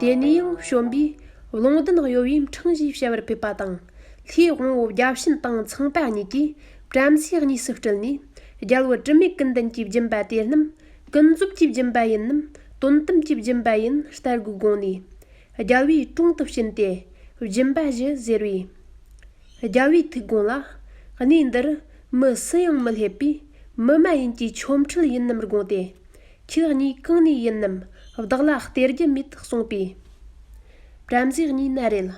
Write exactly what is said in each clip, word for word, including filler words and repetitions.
དེ་ནས་ཡང་བྱོན་པས་ལུང་བསྟན་གཡོ་བའི་འཕྲིན་ཞེས་བྱ་བར་ཕེབས་པ་དང་། ལྷའི་དབང་པོ་བརྒྱ་བྱིན་དང་ཚངས་པ་གཉིས་ཀྱིས་བྲམ་ཟེ་གཉིས་སུ་སྤྲུལ་ནས། རྒྱལ་པོ་དྲི་མེད་ཀུན་ལྡན་གྱི་སྦྱིན་པ་དེ་རྣམས་ཀུན་རྫོབ་ཀྱི་སྦྱིན་པ་ཡིན་ནམ་དོན་དམ་གྱི་སྦྱིན་པ་ཡིན་ལྟ་དགོས་དགོངས་ནས། རྒྱལ་པོའི་དྲུང་དུ་བྱོན་ཏེ་སྦྱིན་པ་ཞུ་ཟེར་བས། རྒྱལ་པོའི་ཐུགས་དགོངས་ལ། གནས་འདིར་མི་སུ་ཡང་མི་སླེབས་པས། མི་མ་ཡིན་གྱི་ཆོ་འཕྲུལ་ཡིན་ནམ་དགོངས་ཏེ། ཁྱེད་གཉིས་གང་ནས་ཡིན་ནམ་བདག་ལ་སྟེར་རྒྱུ་མེད་གསུངས་པས། བྲམ་ཟེ་གཉིས་ན་རེད།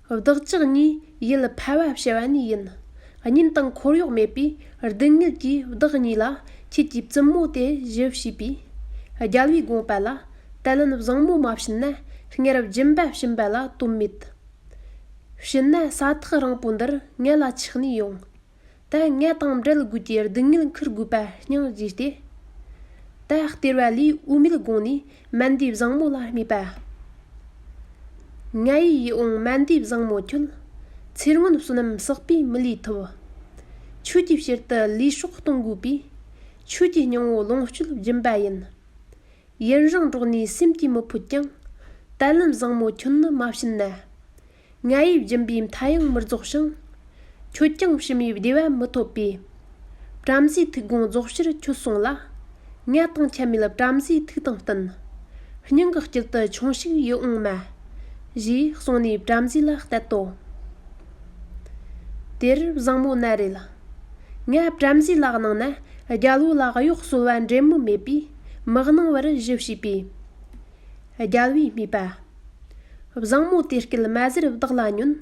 བདག་ཅག་གཉིས་ཡུལ་ཕལ་བ་བྱ་བ་ནས་ཡིན། གཉེན་དང་འཁོར་གཡོག་མེད་པས་སྡུག་བསྔལ་གྱིས་བདག་གཉིས་ལ་ཁྱེད་ཀྱི་བཙུན་མོ་དེ་ཞུ་ཞུས་པས། རྒྱལ་པོའི་དགོངས་པ་ལ། ཏཱ་ལན་བཟང་མོ་མ་བྱིན་ན་སྔར་སྦྱིན་པ་བྱིན་པ་ལ་དོན་མེད། བྱིན་ན་ས་ཐག་རིང་པོ་འདིར་ང་ལ་ཆགས་ནས་ཡོང་། ད་ང་དང་འབྲལ་དགོས་ཀྱི་སྡུག་བསྔལ་འཁུར་དགོས་པ་སྙིང་རྗེ་སྟེ། ད་སྟེར་བ་ལས་འོས་མེད་དགོངས་ནས་མན་དེ་བཟང་མོ་ལ་སྨྲས་པ། ང་ཡི་ཡིད་འོང་མན་དེ་བཟང་མོ་ཁྱོད། ཚེ་སྔོན་བསོད་ནམས་བསགས་པས་མི་ལུས་ཐོབ། ཁྱོད་ཀྱི་ཕྱིར་དུ་ལུས་སྲོག་གཏོང་དགོས་པས། ཁྱོད་ཀྱི་སྙིང་པོ་ལོངས་སྤྱོད་སྦྱིན་པ་ཡིན། ཡུན་རིང་འགྲོགས་ནས་སེམས་ཀྱིས་མི་ཕོད་ཀྱང་། ཏཱ་ལན་བཟང་མོ་ཁྱོད་ནི་མ་བྱིན་ན། ང་ཡི་སྦྱིན་པའི་མཐའ་ཡང་མི་རྫོགས་ཤིང་། ཁྱོད་ཀྱང་ཕྱི་མའི་བདེ་བ་མི་ཐོབ་པས། བྲམ་ཟེའི་ཐུགས་དགོངས་རྫོགས་ཕྱིར་ཁྱོད་སོང་ལ། ང་དང་ཁྱད་མེད་བྲམ་ཟེའི་ཐུགས་དང་བསྟུན། སྙིང་གི་དཀྱིལ་དུ་ཆུང་ཞིག་ཡིད་འོང་མ། ཞེས་གསུངས་ནས་བྲམ་ཟེ་ལ་གཏད་དོ། དེར་བཟང་མོ་ན་རེད། ང་བྲམ་ཟེ་ལག་གནང་ན་རྒྱལ་པོ་ལ་གཡོག་གསོལ་བ་འདྲེན་མི་མེད་པས་མི་གནང་བར་ཞུ་ཞུས་པས། རྒྱལ་པོས་སྨྲས་པ། བཟང་མོ་དེ་སྐད་མ་ཟེར་བདག་ལ་ཉོན།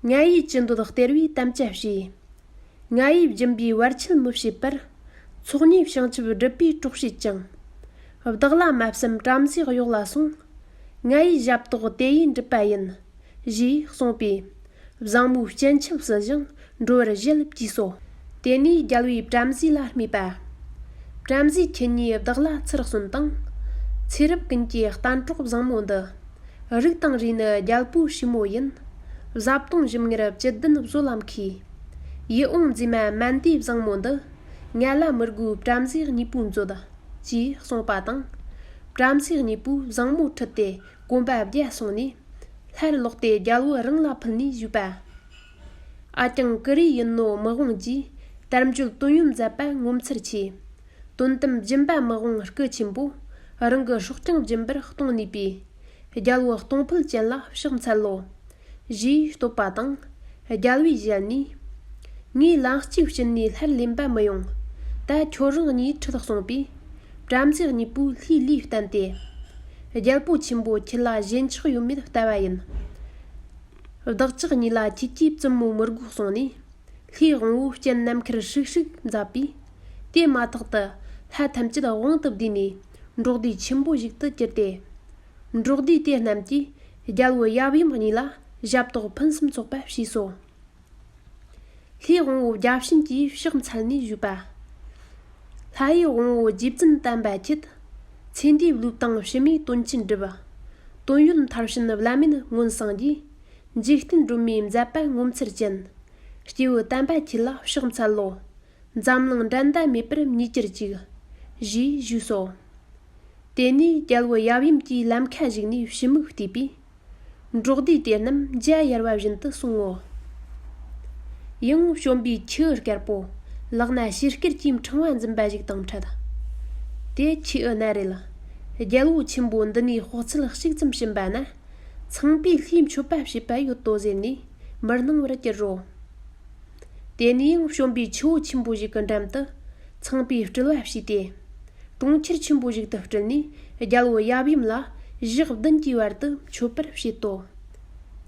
ང་ཡིས་ཅི་འདོད་སྟེར་བའི་དམ་བཅའ་བྱས། ང་ཡིས་སྦྱིན་པའི་བར་ཆད་མི་བྱེད་པར། ཚོགས་གཉིས་བྱང་ཆུབ་སྒྲུབ་པའི་གྲོགས་བྱེད་ཅིང་། བདག་ལ་མ་བསམ་བྲམ་ཟེའི་གཡོག་ལ་སོང་། ང་ཡི་ཞབས་ཏོག་དེ་ཡིས་འགྲུབ་པ་ཡིན། ཞེས་གསུངས་པས། བཟང་མོའི་སྤྱན་ཆབ་བསིལ་ཞིང་འགྲོ་བར་ཞལ་གྱིས་གསོལ། དེ་ནས་རྒྱལ་པོས་བྲམ་ཟེ་ལ་སྨྲས་པ། བྲམ་ཟེ་ཁྱེད་ཉིད་བདག་ལ་ཚུར་གསོན་དང་། ཚེ་རབས་ཀུན་གྱི་གཏན་གྲོགས་བཟང་མོ་འདི། རིགས་དང་རིས་ནི་རྒྱལ་པོའི་བྱུས་མོ་ཡིན། བཟའ་བཏུང་ཞིམ་མངར་བཅུད་ལྡན་བཟོ་ལ་མཁས། ཡིད་འོང་མཛེས་མ་མན་དེ་བཟང་མོ་འདི། ང་ལ་མི་དགོས་བྲམ་ཟེ་གཉིས་པོས་མཛོད། ཅེས་གསུངས་པ་དང་། བྲམ་ཟེ་གཉིས་པོས་བཟང་མོ་ཁྲིད་དེ་གོམ་པ་བརྒྱ་སོང་ནས། སླར་ལོག་སྟེ་རྒྱལ་པོ་རང་ལ་ཕུལ་ནས་ཞུས་པ། ཨ་ཅང་ཀུ་རེ་ཡིན་ནོ་མི་དབང་གིས། དལ་འབྱོར་དོན་ཡོད་མཛད་པ་ངོ་མཚར་ཆེ། དོན་དམ་སྦྱིན་པ་མི་དབང་སྐུ་ཆེན་པོ། རང་གི་སྲོག་ཀྱང་སྦྱིན་པར་གཏོང་ནུས་པའི། རྒྱལ་པོ་སྟོང་ཕུད་ཅན་ལ་ཕྱག་འཚལ་ལོ། ཞེས་བསྟོད་པ་དང་། རྒྱལ་པོའི་ཞལ་ནས། ངས་ལན་གཅིག་བྱིན་ནས་སླར་ལེན་པ་མི་ཡོང་། ད་ཁྱོད་རང་གཉིས་ཁྲིད་གསུངས་པས། བྲམ་ཟེ་གཉིས་པོས་ལྷའི་ལུས་བསྟན་ཏེ། རྒྱལ་པོ་ཆེན་པོ་ཁྱེད་ལ་ཞེན་ཆགས་ཡོད་མེད་ལྟ་བ་ཡིན། བདག་ཅག་གཉིས་ལ་ཁྱེད་ཀྱིས་བཙུན་མོ་མི་དགོས་གསུངས་ནས། ལྷའི་དབང་པོ་སྤྱན་ནམ་མཁར་ཧྲིག་ཧྲིག་མཛད་པས། དེ་མ་ཐག་ཏུ་ལྷ་ཐམས་ཅད་དབང་དུ་བསྡུས་ནས་འབྲོག་སྡེ་ཆེན་པོ་ཞིག་ཏུ་གྱུར་ཏེ། འབྲོག་སྡེ་དེ་རྣམས་ཀྱིས་རྒྱལ་པོ་ཡབ་ཡུམ་གཉིས་ལ་ཞབས་ཏོག་ཕུན་སུམ་ཚོགས་པ་བྱས་སོ། ལྷའི་དབང་པོ་བརྒྱ་བྱིན་གྱིས་ཕྱག་འཚལ་ནས་ཞུས་པ། ལྷ་ཡི་དབང་པོ་རྗེ་བཙུན་དམ་པ་ཁྱེད། ཚེ་འདིའི་བློས་བཏང་ཕྱི་མའི་དོན་ཆེན་སྒྲུབ། དོན་ཡོད་མཐར་ཕྱིན་བླ་མེད་མངོན་སངས་རྒྱས། འཇིག་རྟེན་སྒྲོན་མེའི་མཛད་པ་ངོ་མཚར་ཅན། སྐྱེས་བུ་དམ་པ་ཁྱེད་ལ་ཕྱག་འཚལ་ལོ། འཛམ་གླིང་འགྲན་ཟླ་མེད་པར་མཉེས་གྱུར་ཅིག། ཞེས་ཞུས་སོ། དེ་ནས་རྒྱལ་པོ་ཡབ་ཡུམ་གྱིས་ལམ་ཁ་ཞུགས་ནས་ཕྱི་མིག་བལྟས་པས། འབྲོག་སྡེ་དེ་རྣམས་འཇའ་ཡལ་བ་བཞིན་དུ་སོང་ངོ་། ཡང་བྱོན་པའི་ཁྱེའུ་དཀར་པོ། ལག་ན་ཤེལ་སྐེར་གྱི་ཕྲེང་བ་འཛིན་པ་ཞིག་དང་འཕྲད། དེ་ཁྱེའུ་ན་རེད། རྒྱལ་པོ་ཆེན་པོ་འདི་ནས་དཔག་ཚད་གཅིག་ཙམ་ཕྱིན་པ་ན། ཚངས་པས་ལྷའི་མཆོད་པ་བྱེད་པ་ཡོད་དོ་ཟེར་ནས་མི་སྣང་བར་གྱུར་རོ། དེ་ནས་ཡང་བྱོན་པའི་ཆུ་བོ་ཆེན་པོ་ཞིག་གི་འགྲམ་དུ་ཚངས་པའི་སྤྲུལ་བ་བྱས་ཏེ། གྲོང་ཁྱེར་ཆེན་པོ་ཞིག་ཏུ་སྤྲུལ་ནས་རྒྱལ་པོ་ཡབ་ཡུམ་ལ་ཞག་བདུན་གྱི་བར་དུ་མཆོད་པར་བྱེད་དོ།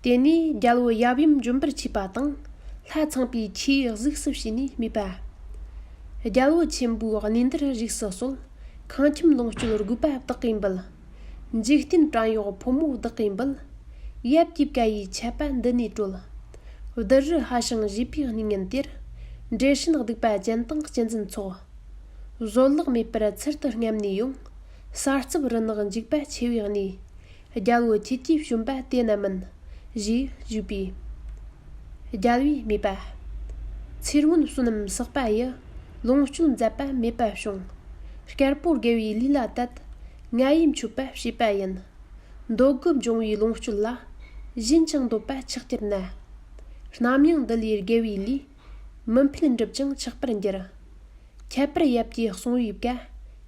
དེ་ནས་རྒྱལ་པོ་ཡབ་ཡུམ་འབྱོན་པར་མཆིས་པ་དང་། ལྷ་ཚངས་པས་ཁྱེའུ་གཟིགས་སུ་བྱས་ནས་སྨྲས་པ། རྒྱལ་པོ་ཆེན་པོའི་གནས་འདིར་རིགས་སུ་གསོལ། ཁང་ཁྱིམ་ལོངས་སྤྱོད་རྒུད་པ་བདག་གིས་འབུལ། འཇིག་རྟེན་བྲན་གཡོག་ཕོ་མོ་བདག་གིས་འབུལ། ཡབ་ཀྱི་བཀའ་ཡིས་ཆད་པ་འདི་ནས་གྲོལ། བདུད་རི་ཧ་ཤང་བཞེས་པའི་གནས་ངན་དེར། འདྲེ་སྲིན་གདུག་པ་ཅན་དང་གཅན་གཟན་ཚོགས། བཟོད་གླགས་མེད་པར་ཚུལ་དུ་རྔམ་ནས་ཡོང་། ས་རྩུབ་རི་ནག་འཇིགས་པ་ཆེ་བའི་གནས། རྒྱལ་པོ་ཁྱེད་ཀྱིས་བྱོན་པ་དེ་ན་མིན། ཞེས་ཞུས་པས། རྒྱལ་པོས་སྨྲས་པ། ཚེ་སྔོན་བསོད་ནམས་བསགས་པ་ཡི། ལོངས་སྤྱོད་མཛད་པ་མེད་པ་བྱུང་། དཀར་པོ་དགེ་བའི་ལས་ལ་དད། ང་ཡིས་མཆོད་པ་བྱས་པ་ཡིན། འདོད་དགུ་འབྱུང་བའི་ལོངས་སྤྱོད་ལ། བཞིན་ཅིང་འདོད་པ་ཆགས་གྱུར་ན། རྣམ་གཡེང་འདི་ལས་རྒྱལ་བའི་ལུས། མི་འཕེལ་འགྲིབ་ཅིང་ཆགས་པར་འགྱུར། ཁྱད་པར་ཡབ་ཀྱིས་གསུངས་པའི་བཀའ།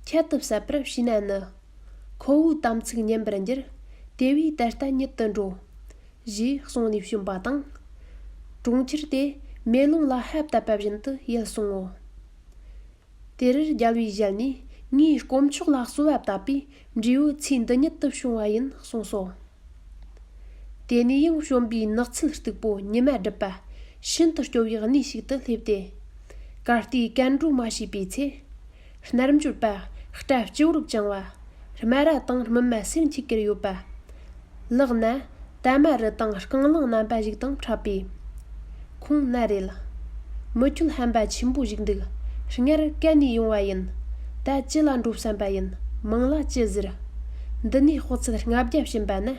ཁྱད་དུ་བསད་པར་བྱས་ན་ནི། ཁོ་བོའི་དམ་ཚིག་ཉམས་པར་འགྱུར། དེ་བས་ད་ལྟ་ཉིད་དུ་འགྲོ། ཞེས་གསུངས་ནས་བྱོན་པ་དང་། གྲོང་ཁྱེར་དེ་མེ་ལོང་ལ་ཕབ་བཏབ་པ་བཞིན་དུ་ཡལ་སོང་ངོ་། དེ་རུ་རྒྱལ་བོའི་ཞལ་ནས། ངས་དཀོན་མཆོག་ལ་གསོལ་བ་བཏབ་པས། འབྲས་བུ་ཚེ་འདི་ཉིད་དུ་བྱུང་བ་ཡིན་གསུངས་སོ། དེ་ནས་ཡང་བྱོན་པའི་ནགས་ཚལ་སྟུག་པོ་ཉི་མ་བསྒྲིབས་པ། ཤིན་ཏུ་སྐྱོ་བའི་གནས་ཤིག་ཏུ་སླེབས་ཏེ། གར་སྟེགས་གར་འགྲོ་མ་བྱས་པའི་ཚེ། རྣལ་འབྱོར་པ། སྐྲ་སྤྱི་བོར་བཅིངས་པ། སྨ་ར་དང་སྨིན་མ་སེར་འཁྱིལ་གྱིར་ཡོད་པ། ལག་ན་ཏ་མ་རུ་དང་རྐང་གླང་རྣམ་པ་ཞིག་དང་འཕྲད་པས། ཁོང་ན་རེད། མི་ཁྱོད་ཧམ་པ་ཆེན་པོ་ཞིག་འདུག་སྔར་གན་ནས་ཡོང་བ་ཡིན། ད་ཅི་ལ་འགྲོ་བསམ་པ་ཡིན། མིང་ལ་ཅི་ཟེར། འདི་ནས་དཔག་ཚད་ལྔ་བརྒྱ་ཕྱིན་པ་ན།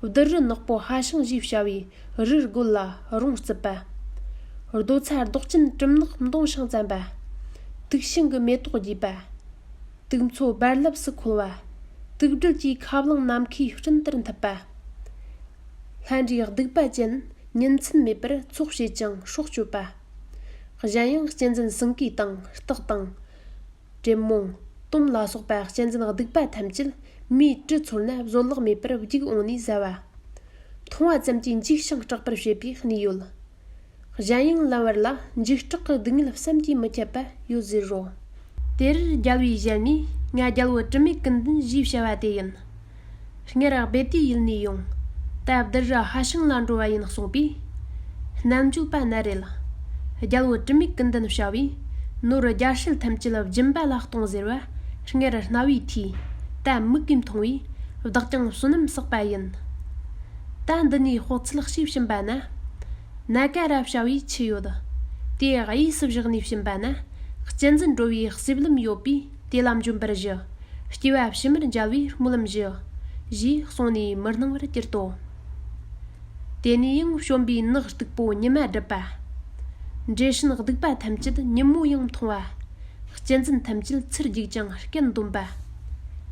བདུད་རི་ནག་པོ་ཧ་ཤང་ཞེས་བྱ་བའི་རིར་རྒོལ་ལ་རོང་རྩིབ་པ། རྡོ་ཚ་རྡོག་ཅན་གྲིབ་ནག་མདུང་ཤང་བཙན་པ། དུག་ཤིང་གི་མེ་ཏོག་རྒྱས་པ། དུག་མཚོ་རྦ་རླབས་སུ་འཁོལ་བ། དུག་སྦྲུལ་གྱི་ཁ་རླངས་ནམ་མཁའི་སྤྲིན་ལྟར་འཐིབས་པ། ལྷ་འདྲེ་གདུག་པ་ཅན་ཉིན་མཚན་མེད་པར་ཚོགས་བྱེད་ཅིང་སྲོག་གཅོད་པ། གཞན་ཡང་གཅན་གཟན་སེང་གེ་དང་སྟག་དང་། གྲེ་མོང་། དོམ་ལ་སོགས་པ་གཅན་གཟན་གདུག་པ་ཐམས་ཅད་མིའི་དྲི་ཚོར་ན་བཟོད་གླགས་མེད་པར་རྒྱུག་འོང་ནས་ཟ་བ། མཐོང་བ་ཙམ་གྱིས་འཇིགས་ཤིང་སྐྲག་པར་བྱེད་པའི་གནས་ཡོད། གཞན་ཡང་ལམ་བར་ལ་འཇིགས་སྐྲག་གི་སྡུག་བསྔལ་བསམ་གྱིས་མི་ཁྱབ་པ་ཡོད་ཟེར་རོ། དེར་རྒྱལ་བོའི་ཞལ་ནས། ང་རྒྱལ་བུ་དྲི་མེད་ཀུན་ལྡན་ཞེས་བྱ་བ་དེ་ཡིན། སྔར་སྦས་ཏེ་ཡུལ་ནས་ཡོང་། ད་བདུད་རི་ཧ་ཤང་ལ་འགྲོ་བ་ཡིན་གསུངས་པས། རྣལ་འབྱོར་པ་ན་རེད། རྒྱལ་བུ་དྲི་མེད་ཀུན་ལྡན་བྱ་བས། ནོར་རྒྱལ་སྲིད་ཐམས་ཅད་སྦྱིན་པ་ལ་གཏོང་ཟེར་བ། སྔར་རྣ་བས་ཐོས། ད་མིག་གིས་མཐོང་བས། བདག་ཀྱང་བསོད་ནམས་བསགས་པ་ཡིན། ད་འདི་ནས་དཔག་ཚད་ཕྱེད་ཕྱིན་པ་ན། ན་ཀ་ར་བྱ་བའི་ཆུ་ཡོད། དེ་གཡས་སུ་བཞག་ནས་ཕྱིན་པ་ན། གཅན་གཟན་འགྲོ་བའི་གསེབ་ལམ་ཡོད་པས། དེ་ལ་འབྱོན་པར་ཞུ། སྐྱེ་བ་ཕྱི་མར་མཇལ་བའི་སྨོན་ལམ་ཞུ། ཞེས་གསུངས་ནས་མི་སྣང་བར་གྱུར་ཏོ། དེ་ནས་ཡང་བྱོན་པའི་ནགས་སྟུག་པོ་ཉི་མ་བསྒྲིབས་པ། འདྲེ་སྲིན་གདུག་པ་ཐམས་ཅད་ཉིན་མོ་ཡང་མཐོང་བ། གཅན་གཟན་ཐམས་ཅད་ཚུར་རྒྱུག་ཅིང་སྐད་འདོན་པ།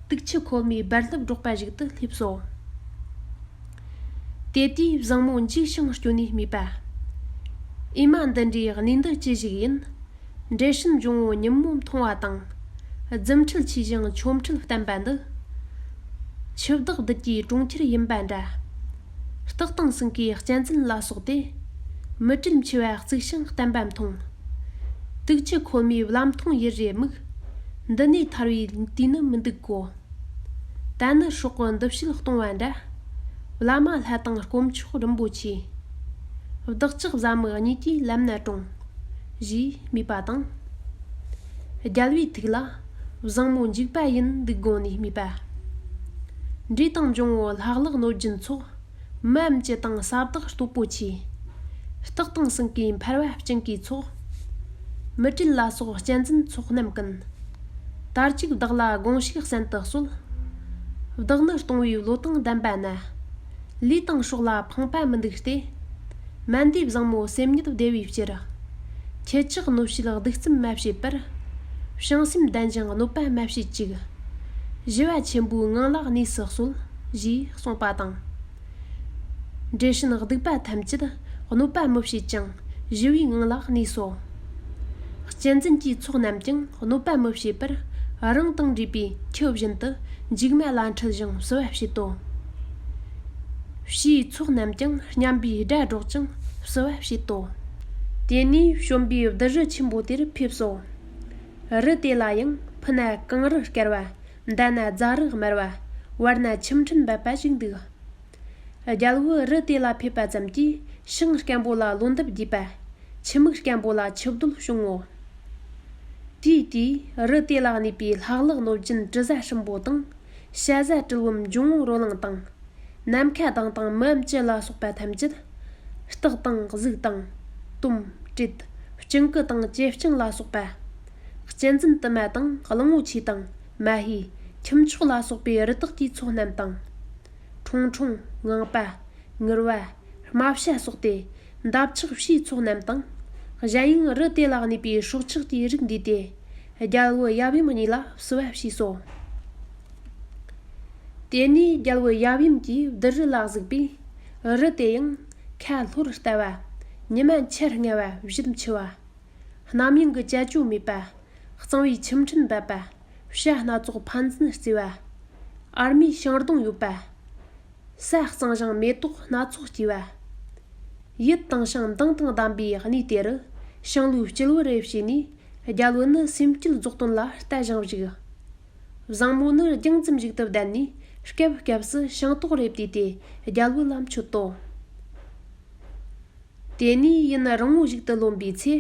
དུག་ཆུ་ཁོལ་མའི་རྦ་རླབས་སྒྲོག་པ་ཞིག་ཏུ་སླེབས་སོ། དེ་དུས་བཟང་མོ་འཇིགས་ཤིང་སྐྱོ་ནས་སྨྲས་པ། ཨེ་མ། འདི་འདྲའི་གནས་འདི་ཅི་ཞིག་ཡིན། འདྲེ་སྲིན་འབྱུང་བོ་ཉིན་མོ་མཐོང་བ་དང་། རྫུ་འཕྲུལ་ཆེ་ཞིང་ཆོ་འཕྲུལ་བརྟན་པ་འདི། འཆི་བདག་བདུད་ཀྱི་གྲོང་ཁྱེར་ཡིན་པ་འདྲ། སྟག་དང་སེང་གེ་གཅན་གཟན་ལ་སོགས་ཏེ། མི་བྲལ་འཆི་བ་གཙིགས་ཤིང་བརྟན་པ་མཐོང་། དུག་ཆུ་ཁོལ་མའི་བླ་མཐོང་ཡུལ་རེ་དམིགས། འདི་ནས་ཐར་བའི་དུས་ནི་མི་འདུག་གོ། ད་ནི་སྲོག་གི་འདུ་བྱེད་གཏོང་བ་འདྲ། བླ་མ་ལྷ་དང་དཀོན་མཆོག་རིན་པོ་ཆེ། བདག་ཅག་བཟའ་མི་གཉིས་ཀྱིས་ལམ་ན་དྲོངས། ཞེས་སྨྲས་པ་དང་། རྒྱལ་བའི་ཐུགས་ལ། བཟང་མོ་འཇིགས་པ་ཡིན་འདུག་དགོངས་ནས་སྨྲས་པ། འདྲེ་དང་འབྱུང་བོ་ལྷ་གླགས་གནོད་སྦྱིན་ཚོགས། མ་འམ་ཅི་དང་ས་བདག་སྟོབས་པོ་ཆེ། སྟག་དང་སེང་གེའི་འཕར་བ་བཅིངས་ཀའི་ཚོགས། མི་བྲལ་ལ་སོགས་གཅན་གཟན་ཚོགས་རྣམས་ཀུན། དར་ཅིག་བདག་ལ་དགོངས་ཤིག་གསན་དུ་གསོལ། བདག་ནི་སྟོང་བའི་བློ་དང་ལྡན་པ་ན། ལུས་དང་སྲོག་ལ་ཕངས་པ་མི་འདུག་སྟེ། མན་དེ་བཟང་མོ་སེམས་ཉིད་བདེ་བའི་ཕྱིར། ཁྱེད་ཅག་གནོད་བྱེད་གདུག་རྩུབ་མ་བྱེད་པར། བྱང་སེམས་ལྡན་ཞིང་གནོད་པ་མ་བྱེད་ཅིག། ཞི་བ་ཆེན་པོའི་ངང་ལ་གནས་སུ་གསོལ། ཞེས་གསུངས་པ་དང་། འདྲེ་སྲིན་གདུག་པ་ཐམས་ཅད་གནོད་པ་མི་བྱེད་ཅིང་ཞི་བའི་ངང་ལ་གནས་སོ། གཅན་གཟན་གྱི་ཚོགས་རྣམས་ཀྱང་གནོད་པ་མི་བྱེད་པར་རང་དང་འདྲེས་པའི་ཁྱི་བཞིན་དུ་མཇུག་མ་ལ་འཁྲིལ་ཞིང་བསུ་བ་བྱེད་དོ། བྱིའི་ཚོགས་རྣམས་ཀྱང་སྙན་པའི་སྒྲ་སྒྲོག་ཅིང་བསུ་བ་བྱེད་དོ། དེ་ནས་བྱོན་པའི་བདུད་རི་ཆེན་པོ་དེར་ཕེབས་སོ། རི་དེ་ལ་ཡང་ཕུ་ན་གངས་རི་དཀར་བ། མདའ་ན་རྫ་རི་དམར་བ། བར་ན་ཆུ་ཕྲན་འབབ་པ་ཞིག་འདུག་རྒྱལ་བུ་རི་དེ་ལ་ཕེབས་པ་ཙམ་གྱིས་ཤིང་སྐམ་པོ་ལ་ལོ་འདབ་རྒྱས་པ། ཆུ་མིག་སྐམ་པོ་ལ་ཆུ་རྡུལ་བྱུང་ངོ་། དེའི་དུས་རི་དེ་ལ་གནས་པའི་ལྷ་གླགས་གནོད་སྦྱིན་དྲི་ཟ་སྲིན་པོ་དང་། བྱ་ཟ་གྲུལ་བུམ་འབྱུང་བོ་རོ་ལངས་དང་། ནམ་མཁའ་དང་དང་མི་འམ་ཅི་ལ་སོགས་པ་ཐམས་ཅད། སྟག་དང་གཟིག་དང་། དོམ། དྲེད། སྤྱང་ཀི་དང་ཅེ་སྤྱང་ལ་སོགས་པ། གཅན་གཟན་དུ་མ་དང་གླང་པོ་ཆེ་དང་མ་ཧེ། ཁྱུ་མཆོག་ལ་སོགས་པའི་རི་དྭགས་ཀྱི་ཚོགས་རྣམས་དང་། ཁྲུང་ཁྲུང་། ངང་པ། ངུར་བ། རྨ་བྱ་སོགས་ཏེ། འདབ་ཆགས་བྱིའི་ཚོགས་རྣམས་དང་། གཞན་ཡང་རི་དེ་ལ་གནས་པའི་སྲོག་ཆགས་ཀྱི་རིགས་འདུས་ཏེ། རྒྱལ་བུ་ཡབ་ཡུམ་གཉིས་ལ་བསུ་བ་བྱས་སོ། དེ་ནས་རྒྱལ་བུ་ཡབ་ཡུམ་གྱིས་བདུད་རི་ལ་གཟིགས་པས། རི་དེ་ཡང་ཁ་ལྷོར་ལྟ་བ། ཉི་མ་འཆར་ལྔ་བ་བཞད་འཆི་བ། གནམ་ཡངས་ཀྱི་ཅལ་ཅོ་མེད་པ། གཙང་བོའི་ཆུ་ཕྲན་འབབ་པ། བྱ་སྣ་ཚོགས་ཕན་ཚུན་རྩེ་བ། ཨར་མའི་ཤིང་སྡོང་ཡོད་པ། ས་གཙང་ཞིང་མེ་ཏོག་སྣ་ཚོགས་སྐྱེས་པ། ཡུལ་དྭངས་ཤིང་མདངས་དང་ལྡན་པའི་གནས་དེ་རུ། ཤིང་ལོའི་སྤྱིལ་བུ་རེ་བྱས་ནས། རྒྱལ་བུ་ནི་སེམས་བསྐྱེད་རྫོགས་དོན་ལ་ལྟ་ཞིང་བཞུགས། བཟང་མོ་ནི་རྒྱང་ཙམ་ཞིག་ཏུ་བསྡད་ནས། སྐབས་སྐབས་སུ་ཤིང་ཏོག་རེ་བལྟས་ཏེ། རྒྱལ་བུ་ལ་མཆོད་དོ། དེ་ནས་ཡུན་རིང་མོ་ཞིག་ཏུ་ལོན་པའི་ཚེ།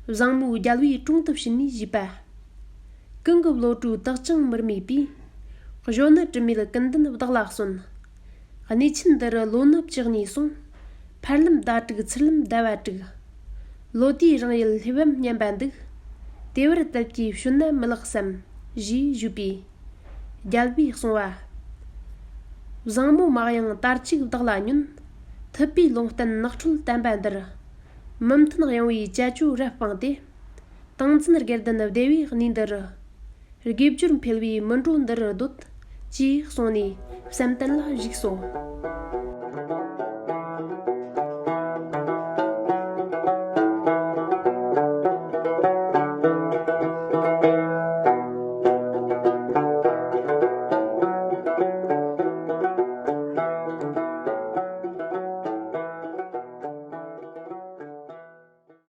བཟང་མོའི་རྒྱལ་བུའི་དྲུང་དུ་ཕྱིན་ནས་ཞུས་པ། གང་གི་བློ་གྲོས་དག་ཅིང་མི་རྨས་པའི། གཞོན་ནུ་དྲི་མེད་ཀུན་ལྡན་བདག་ལ་གསོན། གནས་ཆེན་འདི་རུ་ལོ་ནི་བཅུ་གཉིས་སོང་། ཕར་ལམ་ཟླ་དྲུག་ཚུར་ལམ་ཟླ་བ་དྲུག། ལོ་དེའི་རང་ཡུལ་ལྷེབ་བམ་སྙམ་པ་འདུག། དེ་བར་དལ་གྱིས་བྱོན་ན་མི་ལེགས་སམ། ཞེས་ཞུས་པས། རྒྱལ་པོས་གསུངས་པ། བཟང་མོ་མ་གཡེང་དར་ཅིག་བདག་ལ་ཉོན། ཐུབ་པའི་ལུང་བསྟན་ནགས་ཁྲོད་དམ་པ་འདིར། མི་མཐུན་གཡེང་བའི་ཅལ་ཅོ་རབ་སྤངས་ཏེ། ཏིང་འཛིན་དགེ་ལྡན་བདེ་བའི་གནས་འདི་རུ། དགེ་སྦྱོར་འཕེལ་བའི་མི་འགྲོ་འདི་རུ་སྡོད། ཅེས་གསུངས་ནས་བསམ་གཏན་ལ་བཞུགས་སོ།